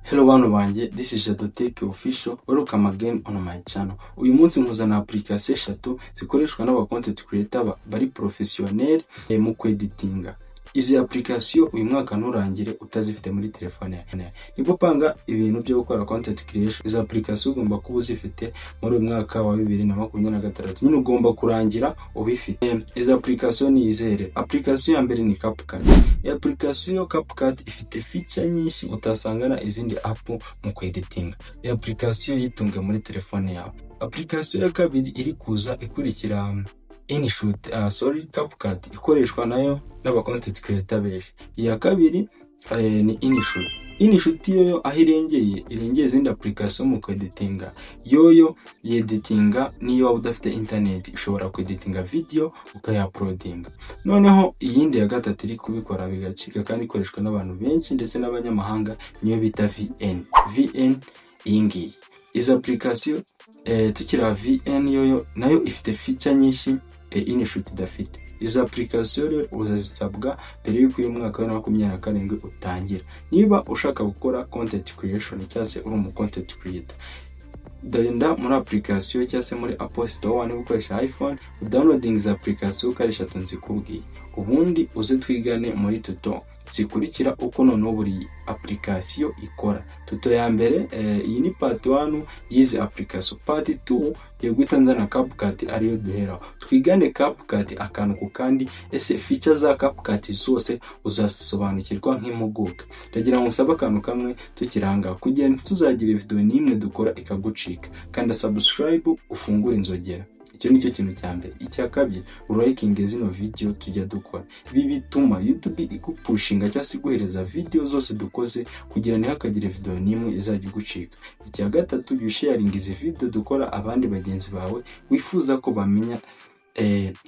Hello bantu banjye, this is Jado Tech Official. Welcome again on my channel. Uyu munsi nkuzana application eshatu zikoreshwa n'aba content creator bari professionnel mu kweditinga. Izi application uyu mwaka nturangire utazifite muri telefone yawe. Niba upanga ibintu byo gukora content creation, izi application ugomba kuba uzifite muri uyu mwaka wa 2026. Nyine ugomba kurangira ubifite. Izi application ni izere. Application ya mbere ni CapCut. Iyi application CapCut ifite feature nyinshi utasangana izindi app mu kweditinga. Iyi application yitunge muri telefone yawe. Application ya kabiri iri kuza ikurikira InShot, sorry, CapCut, ikoreshwa nayo n'aba content creator benshi. Iya kabiri ni InShot. InShot yoyo aho irengeye izindi application mu kweditinga, yoyo yeditinga niyo waba udafite internet, ushobora kweditinga video ukayauploadinga. Noneho iyindi ya gatatu iri kubikora bigacika kandi ikoreshwa n'abantu benshi ndetse n'abanyamahanga niyo bita VN. VN iyi ngiyi. Izi application tukira VN yoyo nayo ifite feature nyinshi InShot idafite. Izi application rero uzazisabwa mbere y'uko uyu mwaka wa 2027 utangira. Niba ushaka gukora content creation cyangwa se uri umu content creator, genda muri application cyangwa se muri Apple Store niba ukoresha iPhone, udownloading izi application uko ari eshatu nzikubwiye. Ubundi uze twigane muri tuto zikurikira uko noneho buri application ikora. Tuto ya mbere, iyi ni part 1 y'izi application. Part 2 ngiye guhita nzana CapCut ariyo duheraho. Twigane CapCut akantu ku kandi, ese feature za CapCut zose uzasobanukirwa nk'impuguke. Ndagira ngo nsabe akantu kamwe tukiranga kugira ntituzagira video n'imwe dukora ikagucika. Kanda subscribe, ufungure inzogera. Icyo ni cyo kintu cya mbere. Icya kabiri, urayikinge zino video tujya dukora. Ibi bituma YouTube igupushinga cyangwa se iguhereza video zose dukoze kugira ntihakagire video n'imwe izajya igucika. Icya gatatu, jya usharinga izi video dukora abandi bagenzi bawe wifuza ko bamenya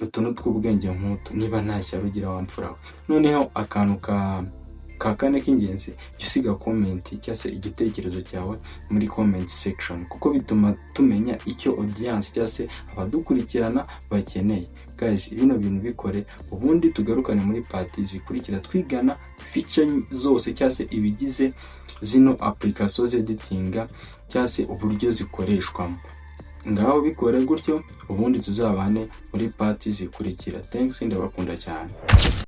utuntu tw'ubwenge nk'utu, niba nta shyari ugira wa mfura we. Noneho akantu ka kane k'ingenzi, jya usiga comment cyangwa se igitekerezo cyawe muri comment section, kuko bituma tumenya icyo audience cyangwa se abadukurikirana bakeneye. Guys, bino bintu bikore, ubundi tugarukane muri part zikurikira twigana feature zose cyangwa se ibigize zino application zeditinga cyangwa se uburyo zikoreshwamo. Ngaho bikore gutyo, ubundi tuzabane muri part zikurikira. Thanks, ndabakunda cyane.